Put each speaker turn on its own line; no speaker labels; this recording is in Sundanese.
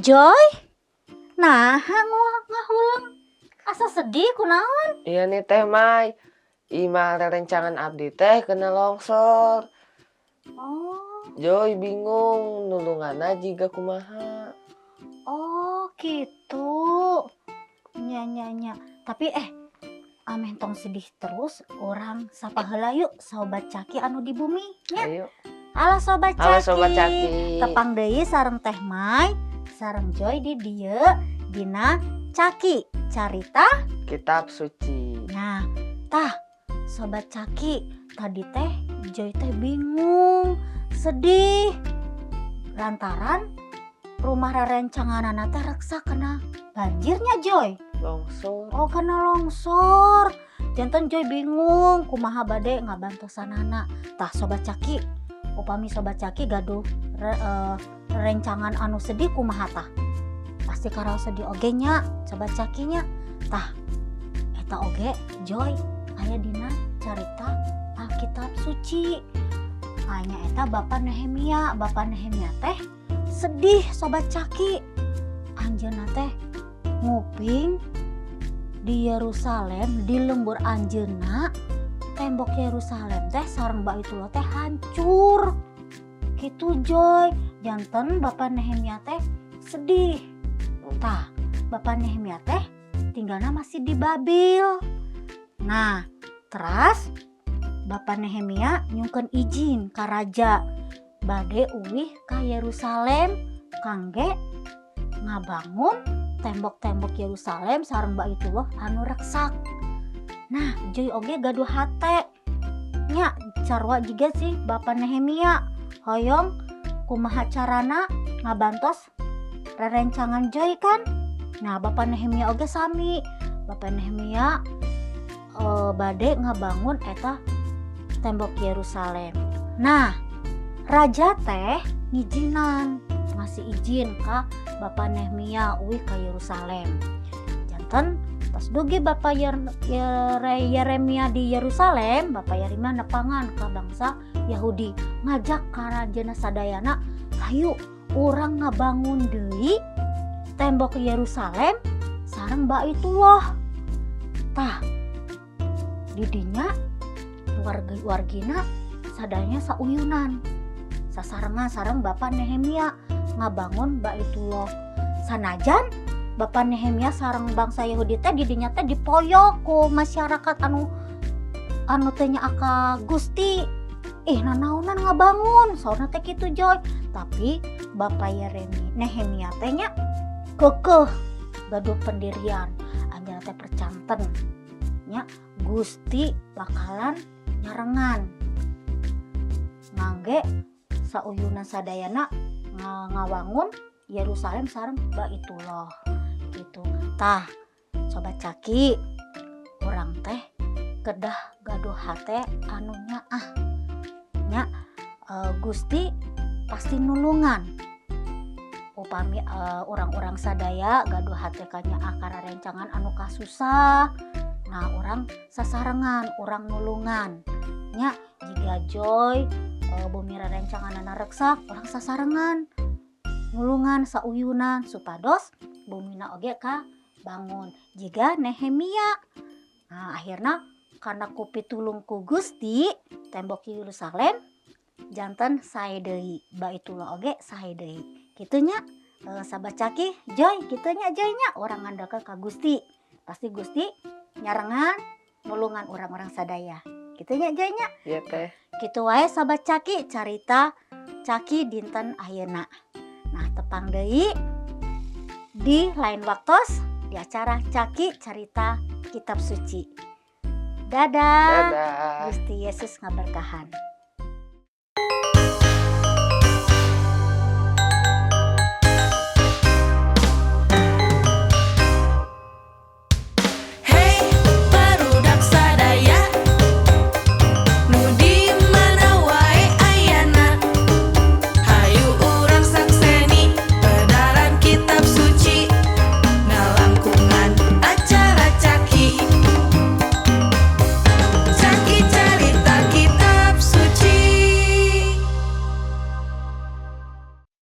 Joy? Nah, ngahuleng. Asa sedih, kunaon?
Iya nih, Teh Mai. Imah rerencangan abdi teh kena longsor.
Oh.
Joy bingung nulunganna jiga kumaha.
Oh, gitu. Nya nya nya. Tapi ameh tong sedih terus, urang sapa heula yuk Sobat Caki anu di bumi nya.
Ayo.
Halo, Sobat
Halo,
Caki.
Sobat Caki.
Tepang deui sareng Teh Mai, sareng Joy di dieu dina Caki Carita
Kitab Suci.
Nah, tah, Sobat Caki, tadi teh Joy teh bingung, sedih lantaran rumah rerencanganana teh reksa kena banjirnya, Joy.
Longsor.
Oh, kena longsor. Janten Joy bingung kumaha bade ngabantosanana. Tah, Sobat Caki, upami Sobat Caki gaduh rencangan anu sedih, kumaha tah? Pasti karaos sedih oge nya, Sobat Caki nya. Tah, eta oge, Joy, aya dina carita Alkitab Suci. Hanya eta Bapak Nehemia. Bapak Nehemia teh sedih, Sobat Caki. Anjeunna teh nguping di Yerusalem, di lembur anjeunna, tembok Yerusalem teh sareng Baitullah teh hancur gitu, Joy. Janten Bapak Nehemia teh sedih. Tah, Bapak Nehemia teh tinggalnya masih di Babil. Nah, teras Bapak Nehemia nyungkeun izin ka raja bade uwih ka Yerusalem kangge ngabangun tembok-tembok Yerusalem sareng Baitullah anu reksak. Nah, Joy oge gaduh hate nya sarua juga sih Bapak Nehemia, hoyong kumaha carana ngabantos rerencangan Joy kan. Nah, Bapak Nehemia oge sami. Bapak Nehemia bade ngabangun eta tembok Yerusalem. Nah, raja teh ngijinan, ngasih izin ka Bapak Nehemia uih ka Yerusalem. Janten pas dugi Bapak Yeremia di Yerusalem, Bapak Yeremia nepangan ke bangsa Yahudi, ngajak ka rajana sadayana, "Hayu urang ngabangun deui tembok Yerusalem sareng Baitullah." Tah, didinya warga wargina sadayana sauyunan, sasarengan sareng Bapak Nehemia ngabangun Baitullah. Sanajan Bapak Nehemia sareng bangsa Yahudi teh didinya teh dipoyok ku masyarakat anu anu teh nyaah ka Gusti. "Ih, nanaonan ngabangun?" saurna teh kitu, Joy. Tapi Bapak Yeremi Nehemia teh nya kekeh, gaduh pendirian. Anjeunna teh percanten nya Gusti bakalan nyarengan ngangge sauyunan sadayana ngawangun Yerusalem sareng Baitullah gitu. Tah, Sobat Caki, urang teh kedah gaduh hate anu nyaah nya, Gusti pasti nulungan upami urang-urang sadaya gaduh hate kanyaah ka rerencangan anu kasusah. Nah, urang sasarengan, urang nulungan nya. Jiga Joy, bumi rerencanganana reksak, urang sasarengan nulungan sauyunan supados bumina oge ka bangun jiga Nehemia. Nah, akhirna karena ku pitulung ku Gusti, tembok Yerusalem janten sae deui, Baitullah oge sae deui kitu nya. Sahabat Caki, Joy, kitu nya, Joy nya. Urang ngandalkeun ka Gusti, pasti Gusti nyarengan nulungan urang-urang sadaya kitu nya, Joy nya.
Iya, Teh.
Kitu wae, Sahabat Caki, carita Caki dinten ayeuna. Nah, tepang deui di lain waktos di acara Caki Carita Kitab Suci. Dadah.
Dadah.
Gusti Yesus ngaberkahan.